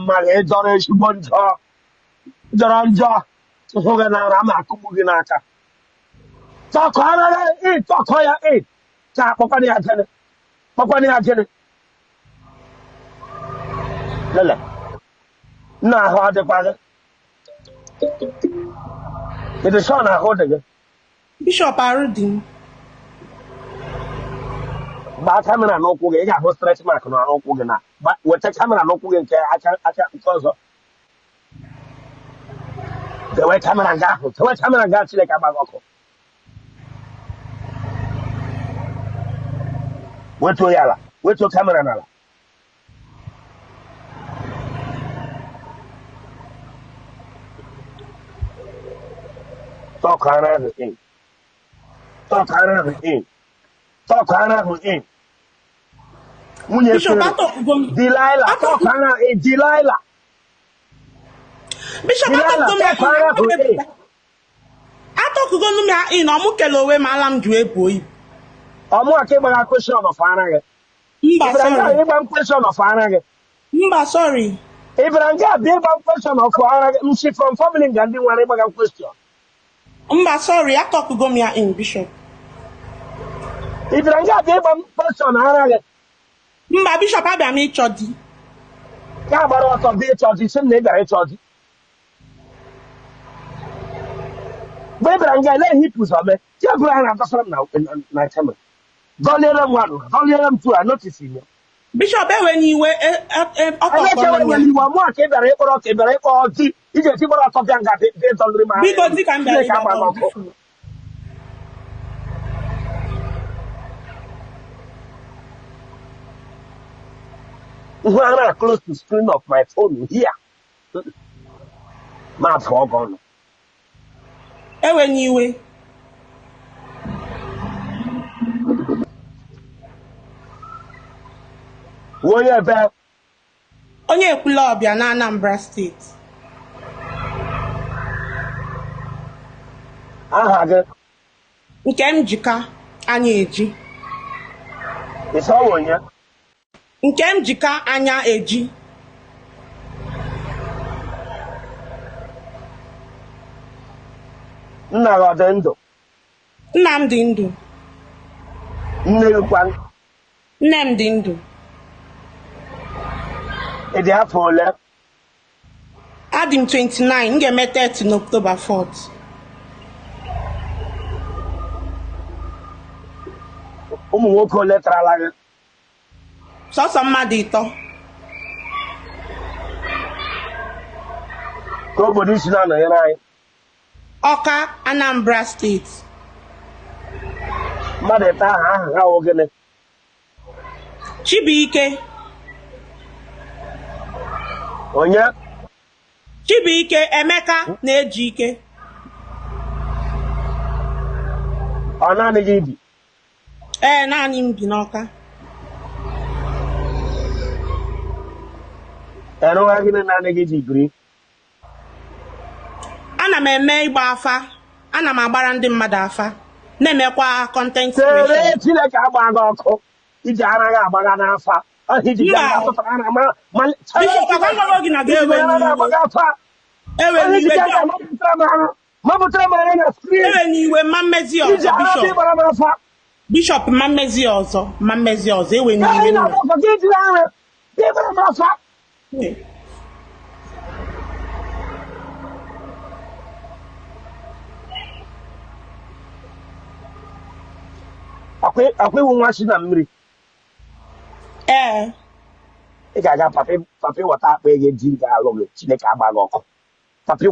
mma gị. Ị jọrọ ezigbo njọ, jọrọ njọ. Hụ gị n'ara ma akụgbu gị n'aka. Tọkọ ara ị, tọkọ ya ị ka akpọkwana ya gịnị? Kpọkwana ya gịnị? Lele nna, ahụ adịkwa gị? Ị dị sure na ahụ dị gị? Bishọp, arụ dị m. Gbaa camera n'ụkwụ gị, ị ga-ahụ stretch mark na ụkwụ gị. Na weta camera n'ụkwụ gị nke aka, aka nke ọzọ. Dewe camera nga ahụ, dewe camera nga. Chineke agba gị ọkụ. Wetuo ya ala, wetuo camera n'ala. Tọkọ ara ahụ in, tọkọ ara ahụ in, tọkọ ara ahụ in. Nwunye Bishọp, Fero. atọkụgo m. Delilah. Atọkụ. Tọkọ ara in, Delilah. Bishọp, Delilah, atọkụgo m ya. tọkọ ara ahụ in. Atọkụgo m ya in. Ọmụ kele onwe m, ala m ju ebu oyi. Ọmụ aka ịgbagha question of ara gị. Mba. Ị bịara nga Sorry. ịgba m question of ara gị? Mba, sorry. Ị bịara nga bịa ịgba m question of ara gị? M si from family nga ndị nwere ịgbaga m question. Mba, sorry, atọkụgo m ya in, Bishọp. Ị bịara nga bịa ịgba m question ara gị? Mba, Bishọp, abịa m ịchọ di. Ya gbara ọtọ bịa ịchọ di, sị m na ị bịara ịchọ di. Mgbe ị bịara nga, ele ihe ipu ụzọ mee? Ya bụrụ ara dọsara m na camera. Dọliere m one, dọliere m two, a notice ya. Bishọp, ewe n'iwe, Onye ọtọkọrọ chere m ya. nwere iwe mụ a ka ị bịara ịkpọrọ, ka ị bịara ịkpọ di iji esi gbara ọtọ bịa nga bịa dọliri m ara Biko, elu. di ka m bịara Chineke ịbịa agba gị dọrọ, ọkụ. Bishọp. Ihu ara close to screen of my phone here. Ma pụọ gị ọnụ. Ewe n'iwe. Onye ebe? Onye Ekwulọbịa na Anambra Steeti. Aha gị? Nke m jika anya eji. Ịsọwa onye? Nke m jika anya eji. Nna gị ọ dị ndụ? Nna m dị ndụ. Nne gị kwa? Nne m dị ndụ. Ị dị afọ ole? Adị m 29, m ga-eme 30 n'October 4th. Ụmụ nwoke ole tarala gị? Sọsọ mmadụ ịtọ. Ka obodo isi na-anọnyere anyị? Ọka, Anambra Steeti. Mmadụ ịtọ ahụ, aha ha wụ gịnị? Chibuike. Onye? Chibuike, Emeka na Ejike. Ọ naanị gị bi? Ee, naanị m bi n'Ọka. Erụwa gịnị naanị gị ji biri? Ana m eme ịgba afa, ana m agbara ndị mmadụ afa, na-emekwa content Tere. creation. Chineke agba gị ọkụ. Iji ara gị agbaga n'afa ọhịa, iji bịa Mba. nga tụtara ara ma ma chere. Bishọp, Chineke agwa m gị na gị iji ewe ara gị n'iwe. agbaga afa Ewe ọhịa, iji n'iwe. bịa nga mapụtara m ara, mapụtara m ara na screen. Ewe n'iwe, mma mmezi Iji ọzọ. ara gị Bishọp. gbara m afa. Bishọp, mma mmezi ọzọ, mma mmezi ọzọ, ewe Ka n'iwe anyị nna. na-agba ọsọ gị jiri ara gị gbara m afa. Akwa iwu nwa si na mmiri. Ee. Ị ga-aga papi papi wọta akpa ego ji ga-alụ gị. Chineke agba gị ọkụ papi.